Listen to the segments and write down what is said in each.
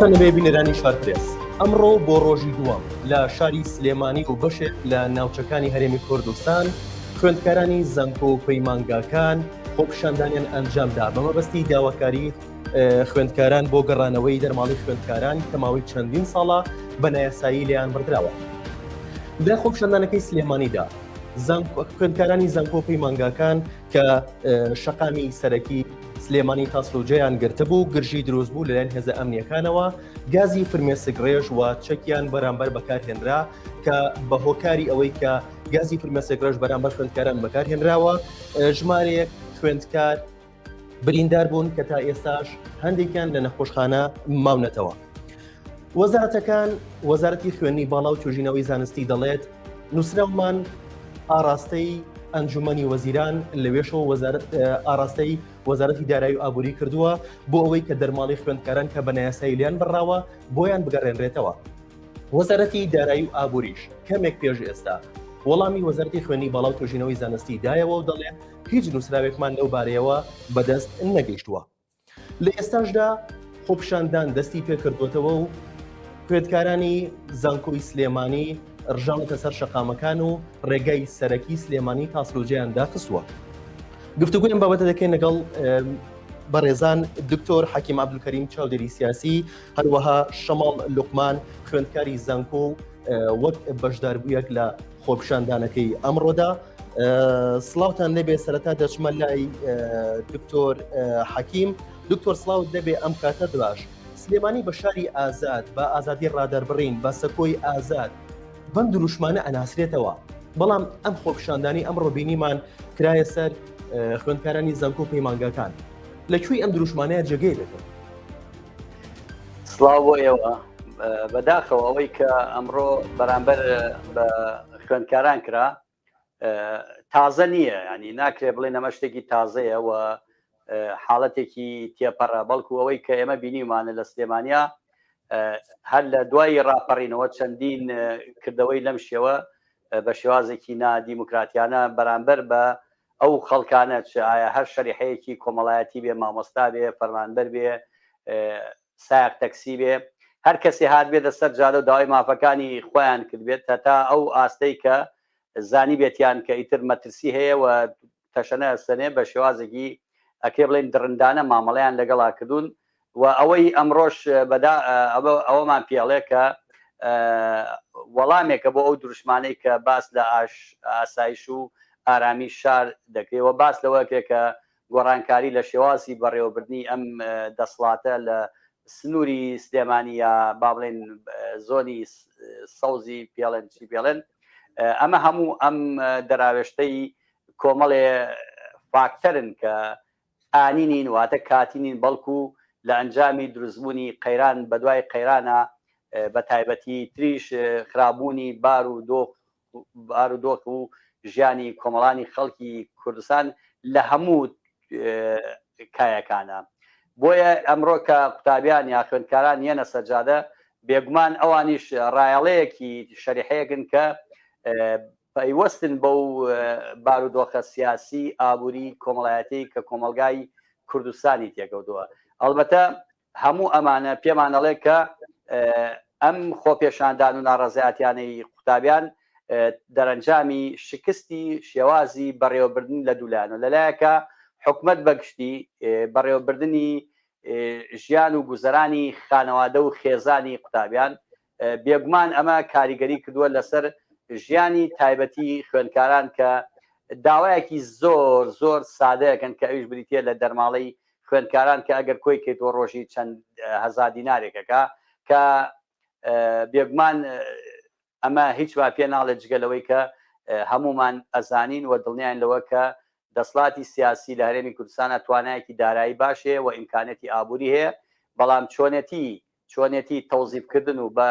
سڵاوتان لەبێ بینەرانی شار پرێس. ئەمڕۆ بۆ ڕۆژی دووەم لە شاری سلێمانی و بەشێک لە ناوچەکانی هەرێمی کوردستان خوێندکارانی زانکۆ و پەیمانگاکان خۆپیشاندانیان ئەنجامدا بە مەبەستی داواکاری خوێندکاران بۆ گەڕانەوەی دەرماڵی خوێندکاران کە ماوەی چەندین ساڵە بە نایاسایی لێیان بڕدراوە. لە خۆپیشاندانەکەی سلێمانیدا خوێندکارانی زانکۆ و پەیمانگاکان کە شەقامی سەرەکی سلێمانی تاسلوجەیان گرتبوو گرژی دروست بوو لەلایەن هێزە ئەمنیەکانەوە گازی فرمێسک ڕێژ و چەکیان بەرامبەر بەکارهێنرا کە بە هۆکاری ئەوەی کە گازی فرمێسک ڕێژ بەرامبەر خوێندکاران بەکارهێنراوە ژمارەیەک خوێندکار بریندار بوون کە تا ئێستاش هەندێکیان لە نەخۆشخانە ماونەتەوە. وەزارەتەکان وەزارەتی خوێندنی باڵا و توێژینەوەی زانستی دەڵێت نووسراومان ئاراستەی ئەنجومەنی وەزیران لەوێشەوە ئاراستەی وەزارەتی دارایی و ئابووری کردووە بۆ ئەوەی کە دەرماڵی خوێندکاران کە بە نایاسایی لیان بڕاوە بۆیان بگەڕێنرێتەوە. وەزارەتی دارایی و ئابووریش کەمێک پێش ئێستا وەڵامی وەزارەتی خوێندنی باڵا و توێژینەوەی زانستی دایەوە و دەڵێت هیچ نووسراوێکمان لەو بارەیەوە بەدەست نەگەیشتووە. لە ئێستاشدا خۆپیشاندان دەستی پێکردووەتەوە و خوێندکارانی زانکۆی سلێمانی ڕژاونەتە سەر شەقامەکان و ڕێگای سەرەکی سلێمانی تاسلوجیان داخستووە. گفتوگوی ئەم بابەتە دەکەین لەگەڵ بەڕێزان دکتۆر حەکیم عەبدولکەریم چاودێری سیاسی هەروەها شەماڵ لوقمان خوێندکاری زانکۆ و وەک بەشداربوویەک لە خۆپیشاندانەکەی ئەمڕۆدا سڵاوتان لێبێ سەرەتا دەچمە لای دکتۆر حەکیم دکتۆر سڵاوت لێبێ ئەم کاتە باش سلێمانی بە شاری ئازاد بە ئازادی ڕادەربڕین بە سەکۆی ئازاد بەم دروشمانە ئەناسرێتەوە بەڵام ئەم خۆپیشاندانی ئەمڕۆ بینیمان کرایە سەر خوێندکارانی زانکۆ و پەیمانگاکان لە کوێی ئەم دروشمانەیە جێگەی بێتەوە؟ سڵاو بۆ ئێوە بەداخەوە ئەوەی کە ئەمڕۆ بەرامبەر بە خوێندکاران کرا تازە نییە ینی ناکرێ بڵێ نەمە شتێکی تازەیە و حاڵەتێکی تێپەڕە بەڵکو ئەوەی کە ئێمە بینیمانە لە سلێمانیا هەر لە دوای ڕاپەڕینەوە چەندین کردەوەی لەم شێوە بە شێوازێکی نادیموکراتیانە بەرامبەر بە ئەو خەڵکانە چ ئایا هەر شەریحەیەکی کۆمەڵایەتی بێ مامۆستا بێ فەرمانبەر بێ سایەق تەکسی بێ هەر کەسێ هات بێتە سەر جادە و داوای مافەکانی خۆیان کردبێت هەتا ئەو ئاستەی کە زانی بێتیان کە ئیتر مەترسی هەیە و تەشەنە ئەستەنێ بە شێوازێکی ئەکرێ بڵێین دڕندانە مامەڵەیان لەگەڵا کردوون و ئەوەی ئەمڕۆش بەدا ئەوەمان پێڵێ کە وەڵامێکە بۆ ئەو دروشمانەی کە باس لە ئاش ئاسایش و ئارامی شار دەکرێ و باس لەوە کرێ کە گۆڕانکاری لە شێوازی بەڕێوەبردنی ئەم دەسڵاتە لە سنووری سلێمانی یا با بڵێن زۆنی سەوزی پێڵێن چی پێڵێن ئەمە هەموو ئەم دەراوێشتەی کۆمەڵێ فاکتەرن کە ئانی نین واتە کاتی نین بەڵکو لە ئەنجامی دروستبوونی قەیران بەدوای قەیرانە بە تایبەتی تریش خراپبوونی بار و دۆخ بارودۆخ و ژیانی کۆمەڵانی خەڵکی کوردستان لە هەموو کایەکانە بۆیە ئەمڕۆ کە قوتابیان یا خوێندکاران یەنە سەرجادە بێگومان ئەوانیش ڕایەڵەیەکی شەریحەیەکن کە پەیوەستن بەو بارودۆخە سیاسی، ئابووری، کۆمەڵایەتیەی کە کۆمەڵگای کوردستانی تێکەوتووە. ئەڵبەتە هەموو ئەمانە پێمان ئەڵێ کە ئەم خۆپێشاندان و ناڕەزایەتیانەی قوتابیان دەرەنجامی شکستی شێوازی بەڕێوەبردن لە دوو لایەنەوە لەلایەکە حکومەت بەگشتی بەڕێوەبردنی ژیان و گوزەرانی خانەوادە و خێزانی قوتابیان بێگومان ئەمە کاریگەری کردووە لەسەر ژیانی تایبەتی خوێندکاران کە داوایەکی زۆر زۆر سادەیەکەن کە ئەویش بریتە لە دەرماڵەی خوێندکاران کە ئەگەر کۆی کەیتەوە ڕۆژی چەند هەزار دینارێکەکە کە بێگومان ئەمە هیچ وا پێ ناڵێت جگە لەوەی کە هەمومان ئەزانین و دڵنیان لەوە کە دەسڵاتی سیاسی لە هەرێمی کوردستانە توانایەکی دارایی باش هەیە و ئیمکانەتی ئابووری هەیە بەڵام چۆنێتی چۆنێتی تەوزیف کردن و بە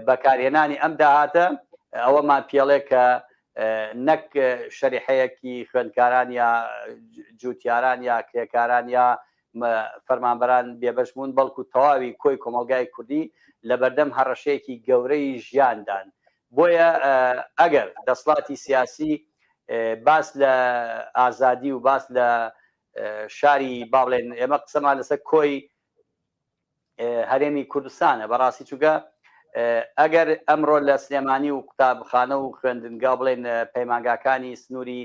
بەکارهێنانی ئەم داهاتە ئەوەمان پێڵێ کە نەک شەریحەیەکی خوێندکاران یا جوتیاران یا کرێکاران یا فەرمانبەران بێبەش بوون بەڵکو تەواوی کۆی کۆمەڵگای کوردی لەبەردەم هەڕەشەیەکی گەورەی ژیاندان بۆیە ئەگەر دەسڵاتی سیاسی باس لە ئازادی و باس لە شاری با بڵێن ئێمە قسەمان لەسەر کۆی هەرێمی کوردستانە بەڕاستی چونکە ئەگەر ئەمڕۆ لە سلێمانی و قوتابخانە و خوێندنگا بڵێن پەیمانگاکانی سنووری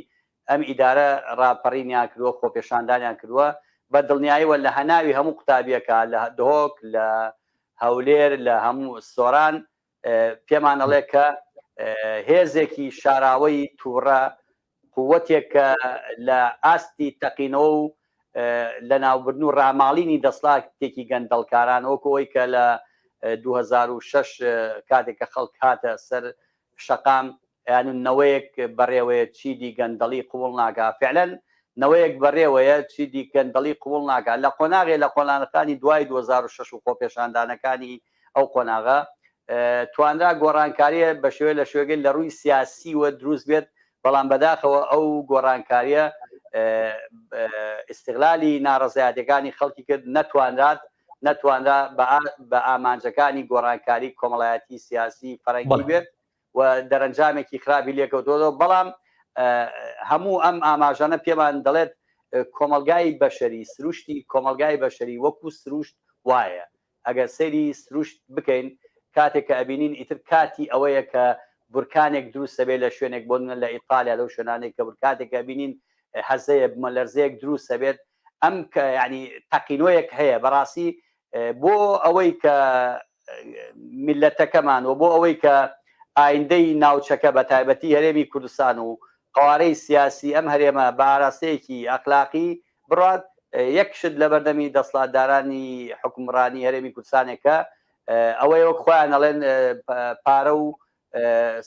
ئەم ئیدارە ڕاپەڕینیان کردووە خۆپێشاندانیان کردووە بە دڵنیاییەوە لە هەناوی هەموو قوتابیەکە لە دهۆک لە هەولێر لە هەموو سۆران پێمان ئەڵێ کە هێزێکی شاراوەی تووڕە قوتێک کە لە ئاستی تەقینەوە و لەناوبردن و ڕاماڵینی دەسڵاتێکی گەندەڵکاران وەکو ئەوەی کە لە 2006 کاتێک کە خەڵک هاتە سەر شەقام یان نەوەیەک بەڕێوەیە چیدی گەندەڵی قبوڵ ناکا فعلەن نەوەیەک بەڕێوەیە چیدی گەندەڵی قبوڵ ناکا لە قۆناغێ لە قۆناغەکانی دوای 2006 و خۆپێشاندانەکانی ئەو قۆناغە توانرا گۆڕانکاریە بە شێوێ لە شوێگەی لە ڕووی سیاسیوە دروست بێت بەڵام بەداخەوە ئەو گۆڕانکاریە ئیستغلالی ناڕەزایەتەکانی خەڵکی کرد نەتوانرات نەتوانرا بە ئامانجەکانی گۆڕانکاری کۆمەڵایەتی سیاسی فەرەنگی بێت و دەرەنجامێکی خراپی لێکەوتەوە بەڵام هەموو ئەم ئاماژانە پێمان دەڵێت کۆمەلگای بەشەری سروشتی کۆمەلگای بەشەری وەکو سروشت وایە ئەگەر سەیری سروشت بکەین کاتێک کە ئەبینین ئیتر کاتی ئەوەیە کە بورکانێک دروست ئەبێت لە شوێنێک بۆ نمونە لە ئیتالیا لەو شوێنانەی کە کاتێک کە ئەبینین هەزەیە بمەلەرزەیەک دروست ئەبێت ئەم کە یعنی تەقینەوەیەک هەیە بەڕاستی بۆ ئەوەی کە میلەتەکەمان و بۆ ئەوەی کە ئایندەی ناوچەکە بە تایبەتی هەرێمی کوردستان و قەوارەی سیاسی ئەم هەرێمە بە ئاراستەیەکی ئەخلاقی بڕات، یەک شت لەبەردەمی دەسڵاتدارانی حوکمڕانی هەرێمی کوردستانێکە ئەوەیە وەک خۆیان ئەڵێن پارە و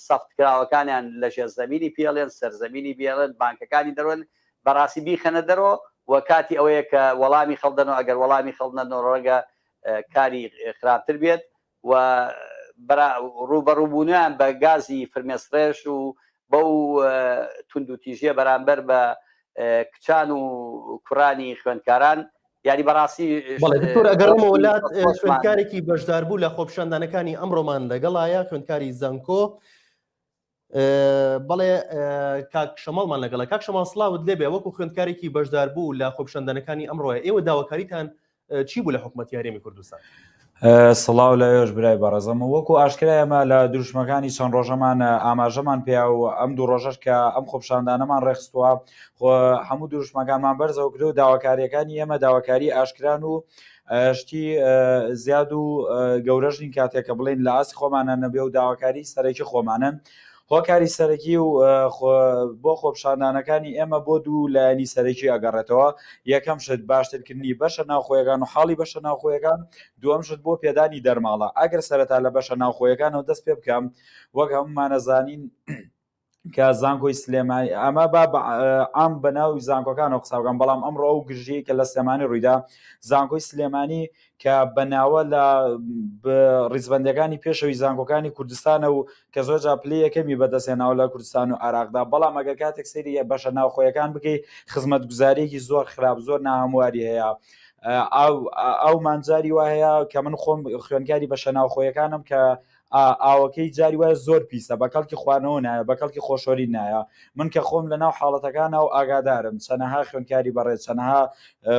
سەفت کراوەکانیان لە ژێر زەمینی پێڵێن سەرزەمینی بێڵن بانکەکانی دەرۆن بەڕاستی بیخەنە دەرۆ و کاتی ئەوەیە کە وەڵامی خەڵدەنەوە ئەگەر وەڵامی خەڵنەنەوە ڕەنگە کاری خراپتر بێت و ڕووبەڕووبوونیان بە گازی فرمێسڕێژ و بەو توندوتیژیە بەرامبەر بە کچان و کوڕانی خوێندکاران یاری بەڕاستی بەڵێ دکتۆر ئەگەڕمەوە لات خوێندکارێکی بەشداربوو لە خۆپیشاندانەکانی ئەمڕۆمان لەگەڵایە خوێندکاری زانکۆ بەڵێ کاک شەماڵمان لەگەڵە کاک شەماڵ سڵاوت لێبێ وەکو خوێندکارێکی بەشدار بوو لە خۆپیشاندانەکانی ئەمڕۆیە ئێوە داواکاریتان چی بوو لە حکوومەتی هەرێمی کوردستان؟ سڵاو لە ئێوەش برای بەڕێزم وەکو ئاشکرای ئەمە لە دروشمەکانی چەند ڕۆژەمان ئاماژەمان پێیا و ئەم دوو ڕۆژەش کە ئەم خۆپشاندانەمان ڕێخستووە هەموو دروشمەکانمان بەرزەوە کرد و داواکاریەکانی ئێمە داواکاری ئاشکران و شتی زیاد و گەورەش نین کاتێک کە بڵێین لە ئاستی خۆمانە نەبێ و داواکاری سەرەکی خۆمانن هۆکاری سەرەکی و بۆ خۆپشاندانەکانی ئێمە بۆ دوو لایەنی سەرەکی ئەگەڕێتەوە یەکەم شت باشترکردنی بەشە ناوخۆیەکان و حاڵی بەشە ناوخۆیەکان دووەم شت بۆ پێدانی دەرماڵە ئەگەر سەرەتا لە بەشە ناوخۆیەکانەوە دەست پێ بکەم وەک هەموومانەزانین کە زانکۆی سلێمانی ئەمە با عام بە ناوی زانکۆکانەوە قسە بکەم بەڵام ئەمڕۆ ئەو گرژیەی کە لە سلێمانی ڕوویدا زانکۆی سلێمانی کە بە ناوە لە ڕیزبندەکانی پێشەوەی زانکۆکانی کوردستانە و کە زۆر جا پلەی یەکەمی بەدەستهێناوە لە کوردستان و عێراقدا بەڵام ئەگەر کاتێک سەیری بەشە ناوخۆیەکان بکەی خزمەتگوزاریەکی زۆر خراپ زۆر ناهەمواری هەیە ئەو مانجاری وا هەیە کە من خۆم خوێنکاری بەشە ناوخۆیەکانم کە ئاوەکەی جاری وایە زۆر پیسە بە کەڵکی خواردنەوە نایە بە کەڵکی خۆشۆرین نایە من کە خۆم لە ناو حاڵەتەکانە و ئاگادارم چەنەها خوێندکاری بەڕێز چەنەها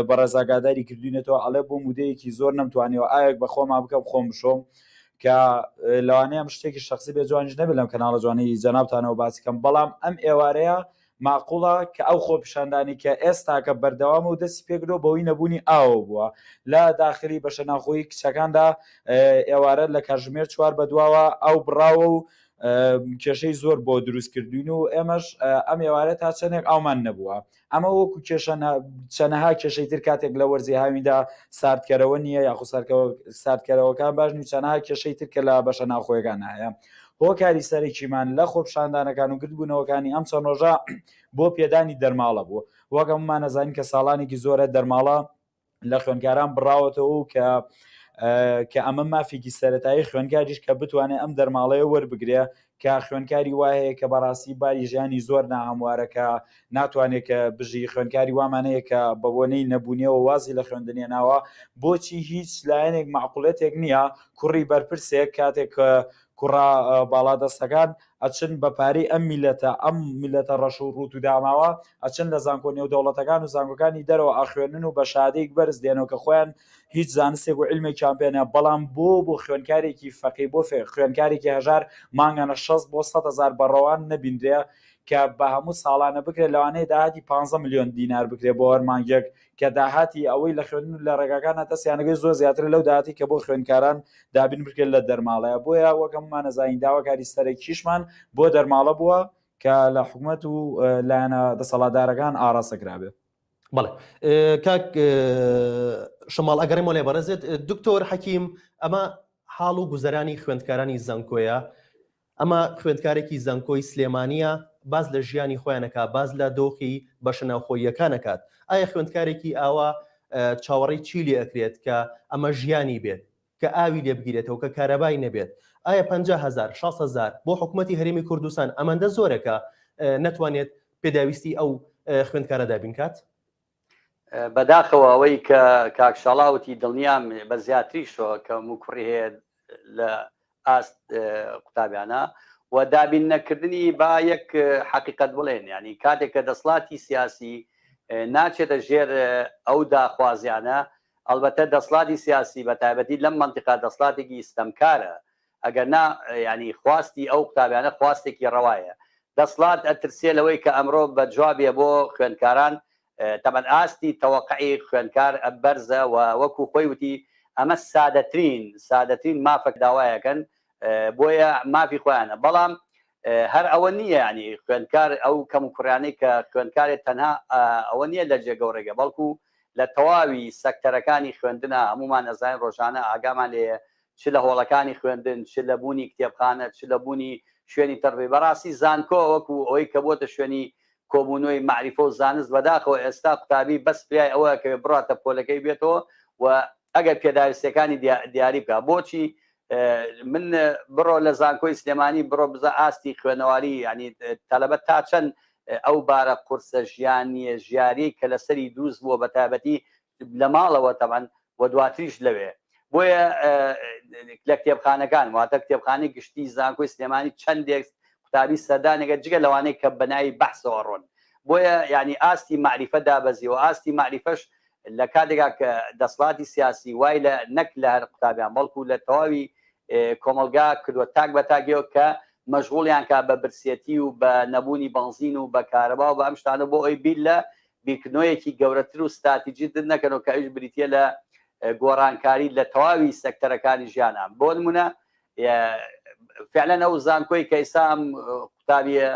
بەڕێز ئاگاداری کردوینەتەوە ئەڵێ بۆ مودەیەکی زۆر نەمتوانیەوە ئاوێک بە خۆما بکەم خۆم بشۆم کە لەوانەیە ئەم شتێکی شخصی بێ جوانیش نەبێت لەم کەناڵە جوانەی جەنابتانەوە باسی کەم بەڵام ئەم ئێوارەیە ماقوڵە کە ئەو خۆپیشاندانی کە ئێستاکە بەردەوامە و دەستی پێکردووە بەهۆی نەبوونی ئاوەوە بووە لە داخلی بەشە ناوخۆیی کچەکاندا ئێوارە لە کاتژمێر چوار بەدواوە ئاو بڕاوە و کێشەی زۆر بۆ دروست کردوین و ئێمەش ئەم ئێوارە تا چەندێک ئاومان نەبووە ئەمە وەکو کێشە چەنەها کێشەی تر کاتێک لە وەرزی هاویندا ساردکەرەوە نییە یاخود ساردکەرەوەکان باش و چەنەها کێشەی تر کە لە بەشە ناوخۆیەکان هەیە هۆکاری سەرەکیمان لە خۆپیشاندانەکان و گردبوونەوەکانی ئەم چەند ڕۆژە بۆ پێدانی دەرماڵە بوو وەک هەموومان ئەزانین کە ساڵانێکی زۆرە دەرماڵە لە خوێندکاران بڕاوەتەوە و کە کە ئەمە مافێکی سەتایی خوێندکاریش کە بتوانێت ئەم دەرماڵەیە وەربگرێ کە خوێندکاری وا هەیە کە بەڕاستی باری ژیانی زۆر ناهەموارە کە ناتوانێت کە بژی خوێندکاری وامانەیە کە بە بۆنەی نەبوونیەوە وازی لە خوێندنیە ناوە بۆچی هیچ لایەنێک معقولێتێک نییە کوڕی بەرپرسێک کاتێک کوڕە باڵادەستەکان. ئەچن بە پارەی ئەم میلەتە ئەم میلەتە ڕەش و ڕووت و داماوە ئەچن لە زانکۆ نێودەوڵەتەکان و زانکۆکانی دەرەوە ئەخوێنن و بە شادەیەک بەرز دێنەوە کە خۆیان هیچ زانستێک و عیلمێکیان پێ نیە بەڵام بۆ بۆ خوێندکارێکی فەقیر بۆ خوێندکارێکی هەژار مانگانە 60 بۆ 100 هەزار بە ڕەوان نەبینرێ کە بە هەموو ساڵانە بکرێت لەوانەیە داهاتی 15 ملیۆن دینار بکرێت بۆ هەر مانگێک کە داهاتی ئەوەی لە خوێندن و لە ڕێگاکانە دەستیانەکەی زۆر زیاترە لەو داهاتی کە بۆ خوێندکاران دابین بکرێت لە دەرماڵەیە بۆیە وەک هەموومان ئەزانین داواکاری سەرەکیشمان بۆ دەرماڵە بووە کە لە حکومەت و لایەنە دەسەڵاتدارەکان ئاڕاستە کرابێ. بەڵێ کاک شەماڵ ئەگەڕێمەوە لای بەڕێزت دکتۆر حەکیم ئەمە حاڵ و گوزەرانی خوێندکارانی زانکۆیە ئەمە خوێندکارێکی زانکۆی سلێمانییە، باس لە ژیانی خۆیان ئەکات، باس لە دۆخی بەشە ناوخۆییەکان ئەکات، ئایا خوێندکارێکی ئاوا چاوەڕێی چی لێ ئەکرێت کە ئەمە ژیانی بێت، کە ئاوی لێ بگیرێتەوە، کە کارەبای نەبێت؟ ئایا 50 هەزار، 60 هەزار بۆ حکومەتی هەرێمی کوردستان ئەمەندە زۆرە کە نەتوانێت پێداویستی ئەو خوێندکارە دابین کات؟ بەداخەوە ئەوەی کە کاک شاڵاو وتی دڵنیام بە زیاتریشەوە کە موکوڕی هەیە لە ئاست قوتابیانە و دابین نەکردنی با یەک حەقیقەت بڵێن ینی کاتێک کە دەسڵاتی سیاسی ناچێتە ژێر ئەو داخوازیانە ئەلبەتە دەسڵاتی سیاسی بە تایبەتی لەم منتیقا دەسڵاتێکی ستەمکارە ئەگەر نا ینی خواستی ئەو قوتابیانە خواستێکی ڕەوایە دەسڵات ئەترسێ لەوەی کە ئەمرۆ بە جوابێ بۆ خوێندکاران تەبعەن ئاستی تەوەقعی خوێندکار بەرزە و وەکو خۆی وتی ئەمە سادەترین سادەترین مافە داوایەکەن بۆیە مافی خۆیانە بەڵام هەر ئەوە نییە ینی خوێندکار ئەو کەم و کوڕیانەی کە خوێندکارێت تەنها ئەوە نییە لە جێگە و ڕێگە بەڵکو لە تەواوی سەکتەرەکانی خوێندنە هەمومان ئەزانین ڕۆژانە ئاگامان لێیە چ لە هۆڵەکانی خوێندن چ لە بوونی کتێبخانە چ لە بوونی شوێنی تەرفی بەڕاستی زانکۆ وەکو ئەوەی کە بۆتە شوێنی کۆبوونەوەی مەعریفە و زانست بەداخەوە ئێستا قوتابی بەس فریای ئەوە ئەکەوێ بڕاتە پۆلەکەی بێتەوە و ئەگەر پێداویستیەکانی دیاری بکا بۆچی من بڕۆ لە زانکۆی سلێمانی بڕۆ بزە ئاستی خوێنەواری ینی تەلەبە تا چەند ئەو بارە قورسە ژیانیە ژیاری کە لەسەری دروست بووە بە تایبەتی لە ماڵەوە تەبعەن و دواتریش لەوێ بۆیە لە کتێبخانەکان واتە کتێبخانەی گشتی زانکۆی سلێمانی چەندێک قوتابی سەردانێکە جگە لەوانەی کە بەناوی بەحسەوە ڕۆن بۆیە یعنی ئاستی مەعریفە دابەزیوە ئاستی مەعریفەش لە کاتێکا کە دەسڵاتی سیاسی وای لە نەک لە هەر قوتابیان بەڵکو لە تەواوی کۆمەڵگا کردووە تاک بە تاکیەوە کە مەشغوڵیان کا بە برسێتی و بە نەبوونی بەنزین و بە کارەبا و بە ئەم شتانە بۆ ئەوی بیر لە بیرکردنەوەیەکی گەورەتر و ستراتیجیتر نەکەنەوە کە ئەویش بریتییە لە گۆڕانکاری لە تەواوی سێکتەرەکانی ژیانە بۆ نمونە فعلەن ئەو زانکۆی کە ئیستا ئەم قوتابیە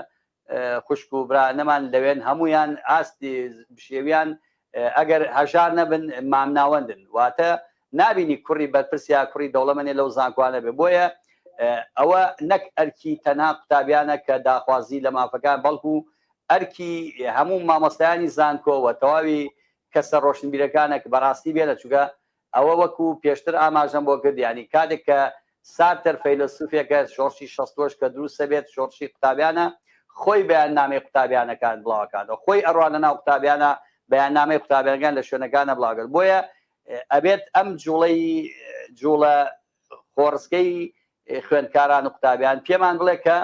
خوشک و برا نەمان لەوێن هەمویان ئاستی بشێویان ئەگەر هەژار نەبن مامناوەندن واتە نابینی کوڕی بەرپرس یا کوڕی دەوڵەمەنێ لەو زانکۆانە بێ بۆیە ئەوە نەک ئەرکی تەنها قوتابیانە کە داخوازی لە مافەکان بەڵکو ئەرکی هەموو مامۆستایانی زانکۆ و تەواوی کەسە ڕۆشنبیرەکانە کە بەڕاستی بێنە چونکە ئەوە وەکو پێشتر ئاماژەم بۆ کرد یانی کاتێک کە سارتەر فەیلەسوفێکە شۆڕشی شەستۆش کە دروستە بێت شۆڕشی قوتابیانە خۆی بەیاننامەی قوتابیانەکان بڵاوکاتەوە خۆی ئەڕوا لە ناو قوتابیانە بەیاننامەی قوتابیانەکان لە شوێنەکانە بڵاوکرد بۆیە ئەبێت ئەم جوڵەی جوڵە خۆڕسکەی خوێندکاران و قوتابیان پێمان بڵێ کە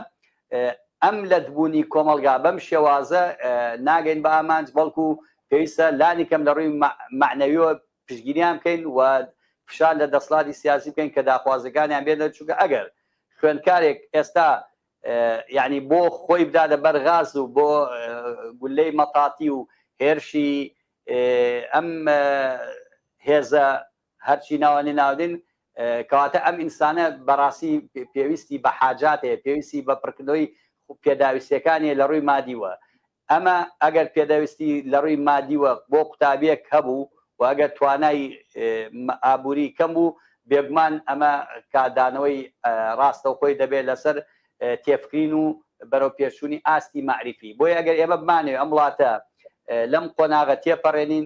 ئەم لەتبوونی کۆمەڵگا بەم شێوازە ناگەین بە ئامانج بەڵکو پێویستە لانی کەم لە ڕووی مەعنەویەوە پشتگیریان بکەین و فشار لە دەسڵاتی سیاسی بکەین کە داخوازەکانیان بێنە چونکە ئەگەر خوێندکارێک ئێستا یعنی بۆ خۆی بداتە بەر غاز و بۆ گولەی مەتاتی و هێرشی ئەم هێزە هەرچی ناوانی ناودین کەواتە ئەم ئینسانە بەڕاستی پێویستی بە حاجات هەیە پێویستی بە پڕکردنەوەی پێداویستیەکانی لە ڕووی مادیوە ئەمە ئەگەر پێداویستی لە ڕووی مادیوە بۆ قوتابیەک هەبوو و ئەگەر توانای ئابووری کەم بوو بێگومان ئەمە کاردانەوەی ڕاستەوخۆی دەبێت لەسەر تێفکرین و بەرەو پێشچوونی ئاستی مەعریفی بۆیە ئەگەر ئێمە بمانەوێت ئەم وڵاتە لەم قۆناغە تێپەڕێنین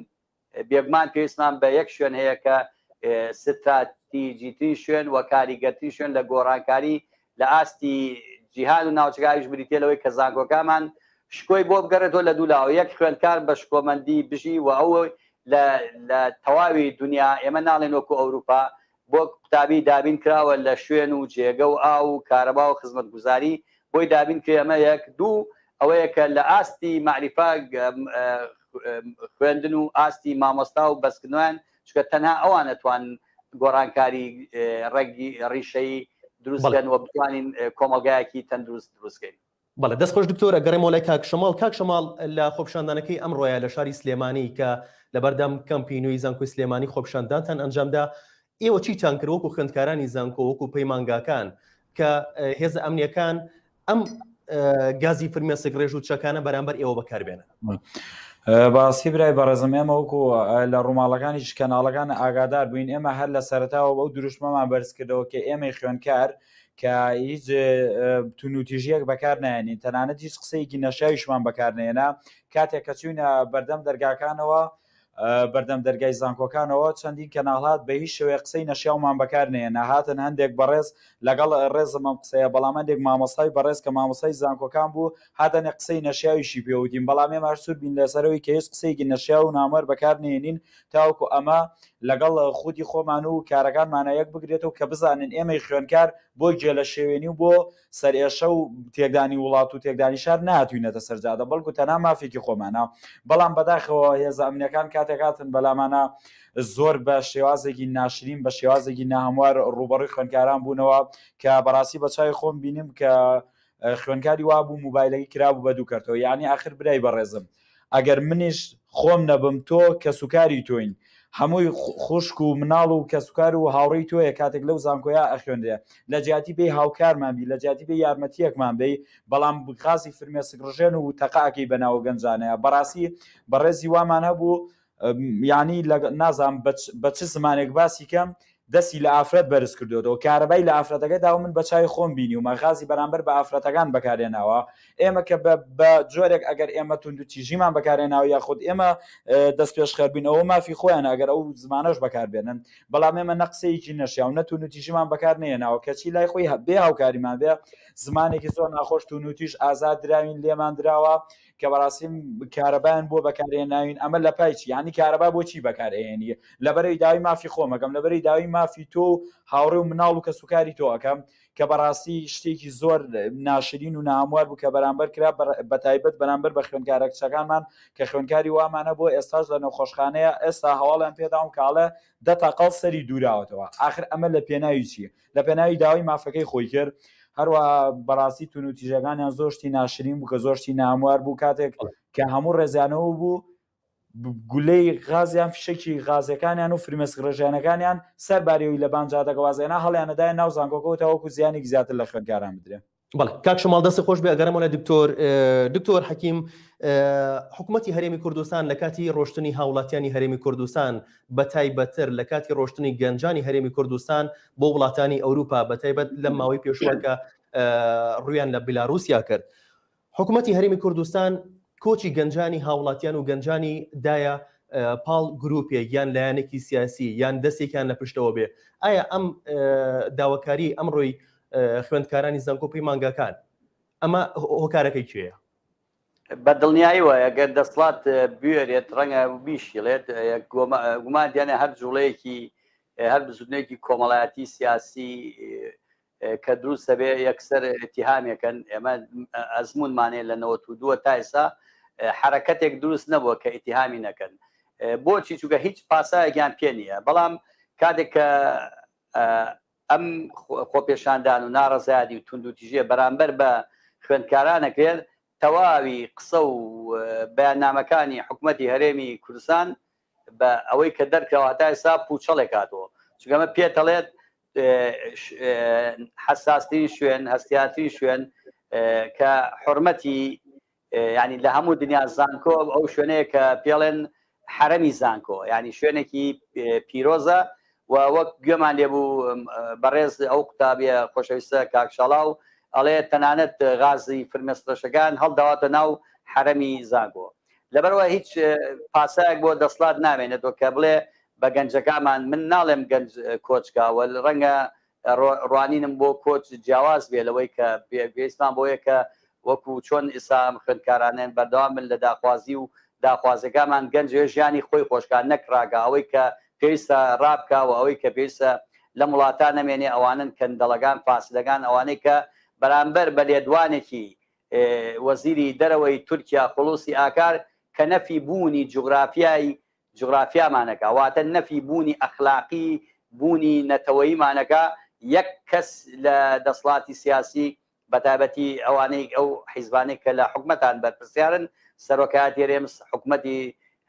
بێگومان پێویستمان بە یەک شوێن هەیە کە ستراتیجیترین شوێن و کاریگەرترین شوێن لە گۆڕانکاری لە ئاستی جیهان و ناوچەکە ئەویش بریتیە لەوەی کە زانکۆکانمان شکۆی بۆ بگەڕێتەوە لە دوو لاوە یەک خوێندکار بە شکۆمەندی بژی و ئەو لە تەواوی دنیا ئێمە ناڵێن وەکو ئەوروپا بۆ قوتابی دابین کراوە لە شوێن و جێگە و ئاو و کارەبا و خزمەتگوزاری. بۆی دابین کرێ. ئەمە یەک. دوو ئەوەیە کە لە ئاستی مەعریفە خوێندن و ئاستی مامۆستا و بەسکردنەوەیان، چونکە تەنها ئەوان ئەتوانن گۆڕانکاری ڕەگی ڕیشەیی دروست بکەن و بتوانین کۆمەڵگایەکی تەندروست دروست کەین. بەڵێ دەست خۆش دکتۆر. ئەگەڕێمەوە لای کاک شەماڵ. کاک شەماڵ، لە خۆپیشاندانەکەی ئەمڕۆیە لە شاری سلێمانی کە لەبەردەم کەمپی نوێی زانکۆی سلێمانی خۆپیشاندانتان ئەنجامدا، ئێوە چیتان کرد وەکو خوێندکارانی زانکۆ، وەکو پەیمانگاکان کە هێزە ئەمنیەکان ئەم گازی فرمێسک ڕێژ و چەکانە بەرامبەر ئێوە بەکاربێنن؟ باسی برای بەڕێزم، ئێمە وەکو لە ڕووماڵەکانیش کەناڵەکان ئاگادار بووین، ئێمە هەر لە سەرەتاوە بەو دروشمەمان بەرز کردەوە کە ئێمەی خوێندکار کە هیچ تونوتیژیەک بەکار نایەنین، تەنانەت هیچ قسەیەکی نەشیاویشمان بەکار نێنا. کاتێک کە چوینە بەردەم دەرگاکانەوە، بەردەم دەرگای زانکۆکانەوە، چەندین کەناڵ هات، بە هیچ شێوەیەک قسەی نەشیاومان بەکار نەهێنا. هاتن هەندێک بەڕێز، لەگەڵ ڕێزم ئەم قسەیە، بەڵام هەندێک مامۆستای بەڕێز کە مامۆستای زانکۆکان بوو، هاتەنێ قسەی نەشیاویشی پێ وتین، بەڵام ئێمە هەر سوور بین لەسەرەوەی کە هیچ قسەیەکی نەشیاو و نامەر بەکار نەهێنین، تاوەکو ئەمە لەگەڵ خودی خۆمان و کارەکانمانا یەک بگرێتەوە، کە بزانن ئێمەی خوێندکار بۆ گێلەشێوێنی و بۆ سەرئێشە و تێکدانی وڵات و تێکدانی شار نەهاتووینەتە سەر جادە، بەڵکو تەنها مافێکی خۆمانە. بەڵام بەداخەوە هێزە ئەمنیەکان کاتێک هاتن بەلامانا زۆر بە شێوازێکی ناشرین، بە شێوازێکی ناهەموار ڕووبەڕووی خوێندکاران بوونەوە، کە بەڕاستی بە چاوی خۆم بینیم کە خوێندکاری وابوو موبایلەکەی کرابوو بە دوو کەرتەوە. یعنی ئاخر برای بەڕێزم، ئەگەر منیش خۆم نەبم تۆ کەسوکاری تۆین، هەمووی خوشک و مناڵ و کەسوکار و هاوڕێی تۆیە کاتێک لەو زانکۆیا ئەخوێنرێ، لە جیاتی بێی هاوکارمان بی، لە جیاتی بێی یارمەتیەکمان بەی، بەڵام غازی فرمێسک ڕژێن و تەقە ئەکەی بەناو گەنجانەیا. بەڕاستی بەڕێزی وامان هەبوو، یانی نازانم بە چ زمانێک باسی کەم، دەستی لە ئافرەت بەرز کردۆتەوە، کارەبای لە ئافرەتەکە داوە، من بە چاوی خۆم بینیومە، غازی بەرامبەر بە ئافرەتەکان بەکارهێناوە. ئێمە کە بە جۆرێک ئەگەر ئێمە توندوتیژیمان بەکارهێناوە یاخود ئێمە دەستپێشخەر بین، ئەوە مافی خۆیانە ئەگەر ئەو زمانەش بەکاربێنن، بەڵام ئێمە نە قسەیەکی نەشیاو نە توندوتیژیمان بەکار نەهێناوە، کەچی لای خۆی بێ هاوکاریمان بێ زمانێکی زۆر ناخۆش توندوتیژ ئازار دراوین، لێمان دراوە کە بەڕاستی کارەبایان بۆ بەکارهێناوین. ئەمە لە پای چی؟ یعنی کارەبا بۆ چی بەکارئێنی؟ لەبەرەی داوای مافی خۆمەکەم، لەبەرەی داوای مافی تۆ و هاوڕێ و مناڵ و کەسوکاری تۆ ئەکەم، کە بەڕاستی شتێکی زۆر ناشرین و ناهەموار بوو کە بەرامبەر کرا، بەتایبەت بەرامبەر بە خوێندکارە کچەکانمان کە خوێندکاری وامانە بۆ ئێستاش لە نەخۆشخانەیە. ئێستا هەواڵیان پێداوم کە ئەڵێ دە تاقاڵ سەری دووراوەتەوە. ئاخر ئەمە لە پێناوی چی؟ لە پێناوی داوای مافەکەی خۆی کرد. هەروەها بەڕاستی توندوتیژەکانیان زۆر شتی ناشرین بوو، کە زۆر شتی ناهەموار بوو، کاتێک کە هەموو ڕێزیانەوە بوو گولەی غازیان، فیشەکی غازەکانیان و فرمێسک ڕێژیانەکانیان سەر باریەوەی لە بان جادەکە وازێنا هەڵیانەدایە ناو زانکۆکەوە تاوەکو زیانێکی زیاتر لە خوێندکاران بدرێ. بەڵێ کاک شەماڵ دەست خۆش بێ. ئەگەرمەوە لە دکتۆر دکتۆر حەکیم، حکوومەتی هەرێمی کوردستان لە کاتی ڕۆشتنی هاوڵاتیانی هەرێمی کوردستان، بە تایبەتتر لە کاتی ڕۆشتنی گەنجانی هەرێمی کوردستان بۆ وڵاتانی ئەوروپا، بە تایبەت لەم ماوەی پێشووە کە ڕویان لە بیلاروسیا کرد، حکوومەتی هەرێمی کوردستان کۆچی گەنجانی هاوڵاتیان و گەنجانی دایە پاڵ گروپێک یان لایەنێکی سیاسی یان دەستێکیان لە پشتەوە بێ. ئایا ئەم داواکاری ئەمڕۆی خوێندکارانی زانکۆ پەیمانگاکان ئەمە هۆکارەکەی کێیە؟ بە دڵنیایی وایە گەر دەسڵات بوێرێت ڕەنگە بیشیڵێت. گومان دیانە هەر جوڵەیەکی هەر بزوتنێکی کۆمەڵایەتی سیاسی کە دروست دەبێ یەکسەر ئیتیهامێکن. ئێمە ئەزمونمانێ لە 92 تا ئێستا حرەکەتێک دروست نەبووە کە ئیتیهامی نەکەن. بۆچی؟ چونکە هیچ پاسایەکیان پێ نییە. بەڵام کاتێک کە ئەم خۆپێشاندان و ناڕەزایەتی و توندوتیژیە بەرامبەر بە خوێندکارانەکرێت، تەواوی قسە و بەیاننامەکانی حکومەتی هەرێمی کوردستان بە ئەوەی کە دەرکراوە هەتا ئێستا پوچەڵێک هاتەوە، چونکە ئەمە پێتەڵێت حەساسترین شوێن، هەستیارترین شوێن کە حرمەتی ینی لە هەموو دنیا زانکۆ ئەو شوێنەیە کە پێڵێن حەرەمی زانکۆ، ینی شوێنێکی پیرۆزە و وەک گوێمان لێبوو بەڕێز ئەو قوتابیە خۆشەویستە کاک شاڵاو ئەڵێ تەنانەت غازی فرمێسکڕەشەکان هەڵداواتە ناو حەرەمی زانکۆ. لەبەرئەوە هیچ پاسایەک بۆ دەسڵات نامێنێتەوە کە بڵێ بە گەنجەکانمان، من ناڵێم گەنج کۆچکا و ڕەنگە ڕوانینم بۆ کۆچ جیاواز بێ لەوەی کە پێویستمان بۆیە کە وەکو چۆن ئیسا ئەم خوێندکارانەن بەردەوام بن لە داخوازی و داخوازەکانمان، گەنج ژیانی خۆی خۆشکا نەک ڕاکا، ئەوەی کە پێویستە ڕابکا و ئەوەی کە پێویستە لەم وڵاتە نەمێنێ ئەوانەن کەندەڵەکان، فاسدەکان، ئەوانەی کە بەرامبەر بە لێدوانێکی وەزیری دەرەوەی تورکیا خوڵوسی ئاکار کە نەفی بوونی جوغرافیای جوغرافیامانەکا واتە نەفی بوونی ئەخلاقی بوونی نەتەوەییمانەکا یەک کەس لە دەسڵاتی سیاسی بەتایبەتی ئەوانەی ئەو حیزبانەی کە لە حکومەتان بەرپرسیارن سەرۆکایەتی هەرێم حکومەتی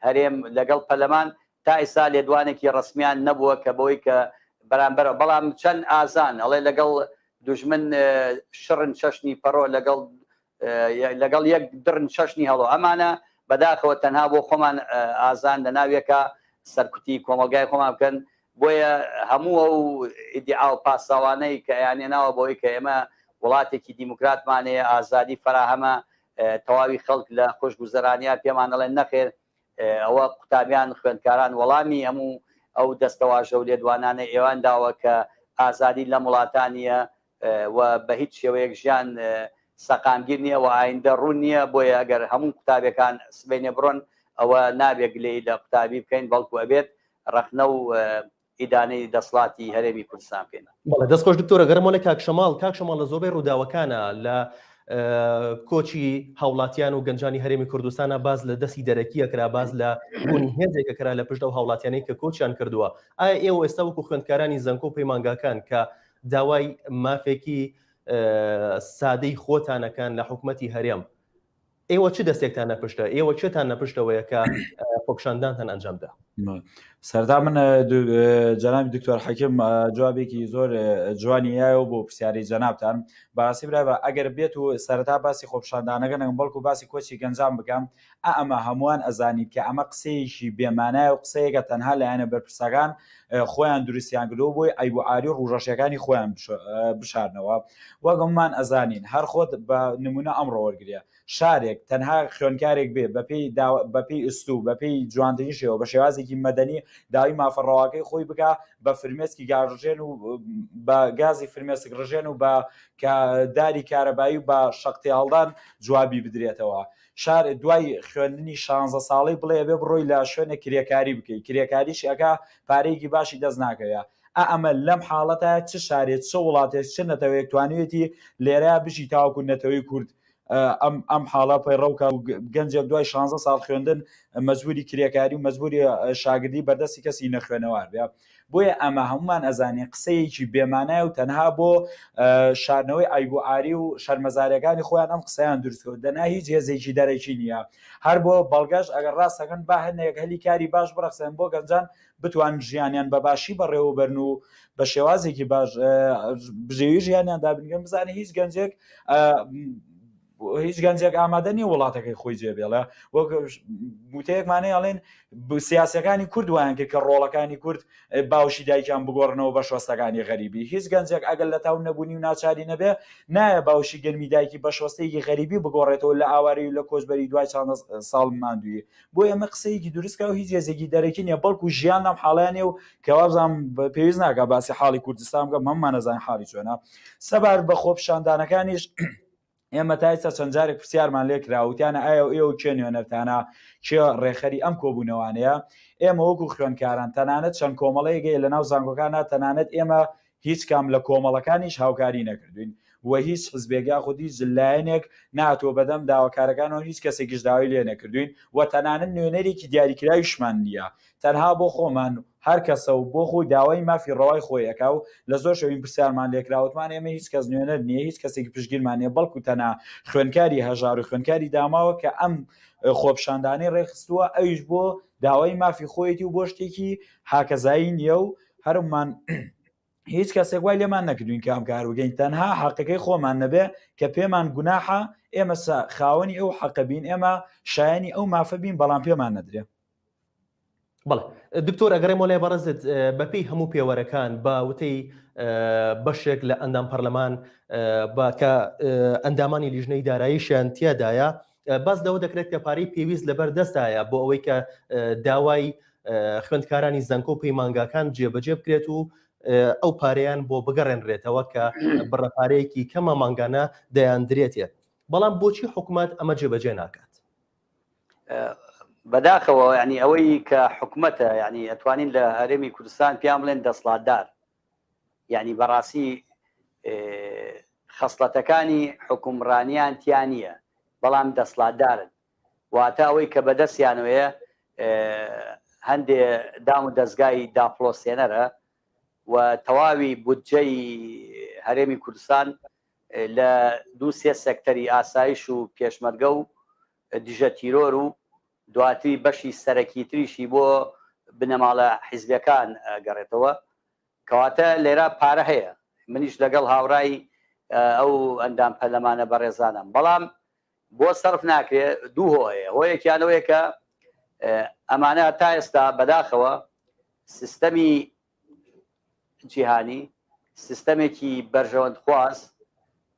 هەرێم لەگەڵ پەرلەمان تا ئیستا لێدوانێکی ڕەسمیان نەبووە کە بەوەی کە بەرامبەرە بەڵام چەند ئازان ئەڵێ لەگەڵ دوژمن شڕن چەشنی پەڕۆ لەگەڵ لەگەڵ یەک دڕن چەشنی هەڵۆ ئەمانە بەداخەوە تەنها بۆ خۆمان ئازان لە ناویەکە سەرکوتی کۆمەڵگای خۆمان بکەن بۆیە هەموو ئەو ئیدیعا و پاساوانەی کە ئەیانێناوە بەوەی کە ئێمە وڵاتێکی دیموکراتمان هەیە ئازادی فەراهەمە تەواوی خەڵک لە خۆشگوزەرانیان پێمان ئەڵێن نەخێر ئەوە قوتابیان خوێندکاران وەڵامی هەموو ئەو دەستەواژە و لێدوانانە ئێوان داوە کە ئازادی لەم وڵاتان نییە و بە هیچ شێوەیەک ژیان سەقامگیر نییە و ئایندە ڕوون نییە بۆیە ئەگەر هەموو قوتابیەکان سبەینێ بڕۆن ئەوە نابێ گلەیی لە قوتابی بکەین بەڵکو ئەبێت ڕەخنە و ئیدانەی دەسڵاتی هەرێمی کوردستان بکەین. بەڵێ دەست خۆش دکتۆر ئەگەڕێمەوە لای کاک شەماڵ کاک شەماڵ لە زۆربەی ڕووداوەکانە لە کۆچی هاوڵاتیان و گەنجانی هەرێمی کوردستانە باز لە دەستی دەرەکیە کرا باز لە بوونی هێزێکە کرا لە پشت ئەو هاوڵاتیانەی کە کۆچیان کردووە ئایا ئێوە ئێستا وەکو خوێندکارانی زانکۆ و پەیمانگاکان کە داوای مافێکی سادەی خۆتانەکان لە حکومەتی هەرێم ئێوە چ دەستێکتان نەپشتە ئێوە چێتان نەپشتەوەیە کە خۆپشاندانتان ئەنجامدا؟ سەرتا من جەنابی دکتۆر حەکیم جوابێکی زۆر جوانی یایەوە بۆ پرسیاری جەنابتان باسی برای ئەگەر بێت و سەرتا باسی خۆپشاندانەکە نەکەم بەڵکو باسی کۆچی گەنجان بکەم ئا ئەمە هەمووان ئەزانین کە ئەمە قسەیەکی بێمانایە و قسەیەکە تەنها لایەنە بەرپرسەکان خۆیان دروستیان کردووە بۆی عەیب و عاری و ڕووڕەشیەکانی خۆیان بشارنەوە وەک هەموومان ئەزانین هەر خۆت بە نمونە ئەمڕۆ وەرگرە شارێک تەنها خوێنکارێک بێ بەپێی بەپێی ئوستوب بەپێی جوانترین شێوە بە شێوازێکی مەدەنی داوای مافە ڕەواکەی خۆی بکا بە فرمێسکی گاڕژێن و بە گازی فرمێسک ڕژێن و بە کە داری کارەبایی و بە شەق تێهەڵدان جوابی بدرێتەوە شار دوای خوێندنی شانزە ساڵەی بڵێ ئەبێ بڕۆی لە شوێنێک کرێکاری بکەی کرێکاریش ئەکا پارەیەکی باشی دەست ناکەوێ ئا ئەمە لەم حاڵەتە چ شارێ چ وڵاتێک چ نەتەوەیەک توانیوێتی لێرە بژی تاوەکو نەتەوەی کورد ئەم ئەم حاڵە پەیڕەو کە گەنجێک دوای 16 ساڵ خوێندن مەجبوری کرێکاری و مەجبوری شاگردی بەردەستی کەسی نەخوێنەوار بێ بۆیە ئەمە هەمومان ئەزانین قسەیەکی بێمانایە و تەنها بۆ شاردنەوەی عەیب و عاری و شەرمەزاریەکانی خۆیان ئەم قسەیان دروست کرد دەنا هیچ هێزێکی دەرەکی نییە هەر بۆ بەڵگەش ئەگەر ڕاست دەکەن با هەندێک هەلی کاری باش بڕەخسێن بۆ گەنجان بتوان ژیانیان بە باشی بەڕێوەبەرن و بە شێوازێکی باش بژێوی ژیانیان دابینکەن بزانێ هیچ گەنجێک هیچ گەنجێک ئامادە نییە وڵاتەکەی خۆی جێبێڵێ وەک وتەیەکمانەیە ئەڵێن سیاسەکانی کورد وایان کرد کە ڕۆڵەکانی کورد باوشی دایکیان بگۆڕنەوە بە شۆستەکانی غەریبی هیچ گەنجێک ئەگەر لە تاو نەبوونی و ناچاری نەبێ نایە باوشی گەرمی دایکی بە شۆستەیەکی غەریبی بگۆڕێتەوە لە ئاوارەی و لە کۆچبەری دوای چاندە ساڵ ماندووی بۆ ئێمە قسەیەکی دروستکە و هیچ هێزێکی دەرەکی نییە بەڵکو ژیان لەم حاڵیان نیە و کەوابزانام پێویست ناکە باسی حاڵی کوردستان بکەم هەمومان ئەزانین حاڵی چۆنە سەبارەت بە خۆپیشاندانەکانیش ئێمە تا ئێستا چەند جارێک پرسیارمان لێ کرا وتیانە ئایا ئێوە کێ نوێنەرتانە کێ ڕێکخەری ئەم کۆبوونەوانەیە ئێمە وەکو خوێندکاران تەنانەت چەند کۆمەڵەیەک هەیە لەناو زانکۆکانە تەنانەت ئێمە هیچ کام لە کۆمەڵەکانیش هاوکاری نەکردوین و هیچ حزبێک یاخود هیچ لایەنێک ناتوە بەدەم داواکارەکانەوە هیچ کەسێکیش داوای لێ نەکردوین و تەنانەت نوێنەرێکی دیاریکراویشمان نییە تەنها بۆ خۆمان هەر کەسە و بۆ خۆی داوای مافی ڕەوای خۆی ئەکا و لە زۆر شوێن پرسیارمان لێکرا وتمان ئێمە هیچ کەس نوێنەر نییە هیچ کەسێکی پشتگیرمان نییە بەڵکو تەنها خوێندکاری هەژار و خوێندکاری داماوە کە ئەم خۆپیشاندانەی ڕێکخستووە ئەویش بۆ داوای مافی خۆیەتی و بۆ شتێکی هاکەزایی نییە و هەرمان هیچ کەسێک وای لێمان نەکردوین کە ئەم کار بکەین تەنها حەقەکەی خۆمان نەبێ کە پێمان گوناحە ئێمە خاوەنی ئەو حەقە بین ئێمە شایانی ئەو مافە بین بەڵام پێمان نەدرێ. بەڵێ دکتۆر ئەگەڕێمەوە لای بەڕێزت بەپێی هەموو پێوەرەکان بە وتەی بەشێک لە ئەندام پەرلەمان بە کە ئەندامانی لیژنەی داراییشیان تیادایە باس لەوە دەکرێت کە پارەی پێویست لەبەر دەستایە بۆ ئەوەی کە داوای خوێندکارانی زانکۆ و پەیمانگاکان جێبەجێ بکرێت و ئەو پارەیان بۆ بگەڕێنرێتەوە کە بڕە پارەیەکی کەمە مانگانە دەیاندرێتێ بەڵام بۆچی حکوومەت ئەمە جێبەجێ ناکات؟ بەداخەوە ینی ئەوەی کە حکومەتە ینی ئەتوانین لە هەرێمی کوردستان پیان بڵێن دەسڵاتدار یعنی بەڕاستی خەسڵەتەکانی حوکمڕانیان تیا نییە، بەڵام دەسڵاتدارن. واتە ئەوەی کە بەدەستیانەوەیە هەندێ دام و دەزگای داپڵۆسێنەرە و تەواوی بودجەی هەرێمی کوردستان لە دوو سێ سێکتەری ئاسایش و پێشمەرگە و دژە تیرۆر و دواتری بەشی سەرەکی تریشی بۆ بنەماڵە حیزبیەکان ئەگەڕێتەوە. کەواتە لێرە پارە هەیە منیش لەگەڵ هاوڕای ئەو ئەندام پەرلەمانە بەڕێزانم بەڵام بۆ سەرف ناکرێ دوو هۆ هەیە هۆیەکیان ئەوەیە کە ئەمانە تا ئێستا بەداخەوە سیستەمی جیهانی سیستەمێکی بەرژەوەندخواز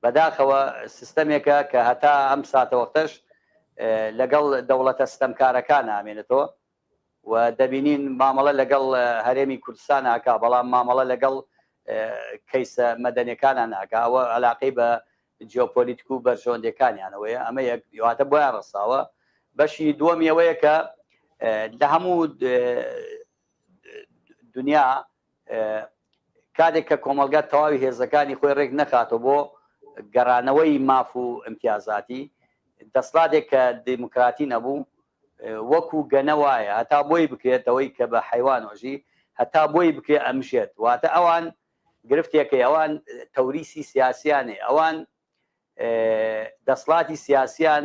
بەداخەوە سیستەمێکە کە هەتا ئەم ساتەوەختەش لەگەڵ دەوڵەتە ستەمکارەکان ئامێنێتەوە و دەبینین مامەڵە لەگەڵ هەرێمی کوردستان ئاکا بەڵام مامەڵە لەگەڵ کەیسە مەدەنیەکانە ناکا ئەوە علاقەی بە جیۆپۆلیتک و بەرژەوەندەکانیانەوەیە ئەمە یەک واتە بۆیان ڕەساوە بەشی دووەمی ئەوەیە کە لە هەموو دنیا کاتێک کە کۆمەڵگا تەواوی هێزەکانی خۆی ڕێک نەخاتەوە بۆ گەڕانەوەی ماف و ئیمتیازاتی دەسڵاتێک کە دیموکراتی نەبوو وەکو گەنە وایە هەتا بۆی بکرێت ئەوەی کە بە حەیوان ئۆژی هەتا بۆی بکرێت ئەمژێت واتە ئەوان گرفتێکەی ئەوان تەوریسی سیاسیانێ ئەوان دەسڵاتی سیاسیان